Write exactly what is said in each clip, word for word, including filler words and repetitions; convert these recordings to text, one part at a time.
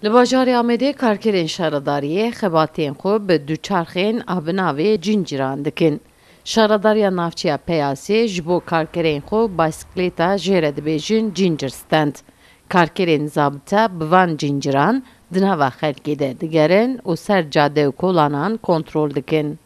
Li bajarê Amedê karkerên şaredariyê xebatên xwe bi duçarxên a bi navê cînciran dikin. Şaredariya Navçeya Peyasê ji bo karkerên xwe baysiklêta jê re dibêjin cîncir stend. Karkerên zabite bi van cînciran di nava xelkê de digerin û ser cade û kolanan kontrol dikin.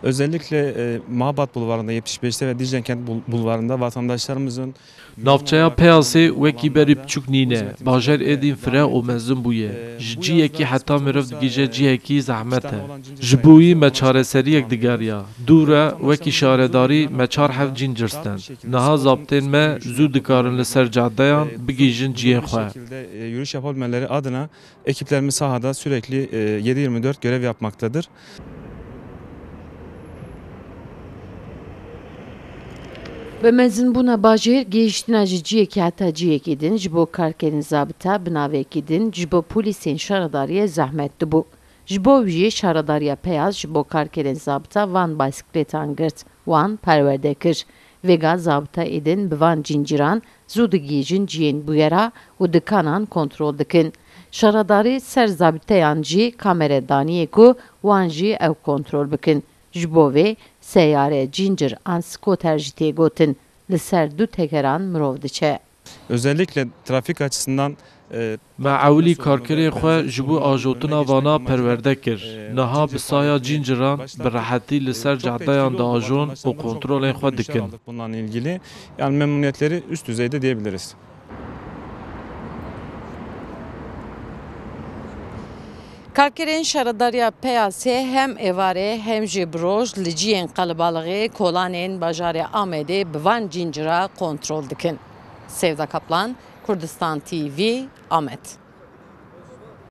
Özellikle e, Mabat Bulvarı'nda, yetmiş beşte ve Dicle Kent Bul- Bulvarı'nda vatandaşlarımızın Navçeya Peyasê wekî berî biçûk nîne. Bajar êdîn fireh û mezin bûye. Ji ciyekî heta meriv digihîje ciyekî zehmet e. Ji bo wî me çareseriyek digeriya. Dû re wekî şaredarî me çar heb cîncir stend. Niha zabtên me zû dikarin li ser cadeyan bigihîjin ciyên xwe. şekilde e, yürüyüş yapabilmeleri adına ekiplerimiz sahada sürekli e, yedi yirmi dört görev yapmaktadır. Bi mezinbûna bajêr, gihîştina ji ciyekî heta ciyekî din ji bo karkerên zabita bi navekî din ji bo polîsên şaredariyê zehmet dibû. Ji bo wî jî şaredariya Peyaz ji bo karkerên zabita van baysikletan girt, wan perwerde kir. Vêga zabitayê din bi van cînciran zû digihîjin ciyên bûyera û dikanan kontrol dikin. Şaredarî ser zabiteyan jî kamere daniyê ku wan jî ew kontrol bikin. Ji bo vê seyare, cîncir an skoter jî tê gotin. Li ser du tekeran mirov diçe. Özellikle trafik açısından e, Me ewilî karkerên xwe ji bo ajotina vana perwerde kir. Niha bi saya cînciran bi rehetî li ser cadeyan diajon û kontrolên xwe dikin. Bununla ilgili yani memnuniyetleri üst düzeyde diyebiliriz. Karkerên Şaredariya Peyasê hem êvarê hem jî bi roj li ciyên qelebalixê kolanên bajarê Amedê bi van cîncira kontrol dikin. Sevda Kaplan, Kurdistan T V, Amed.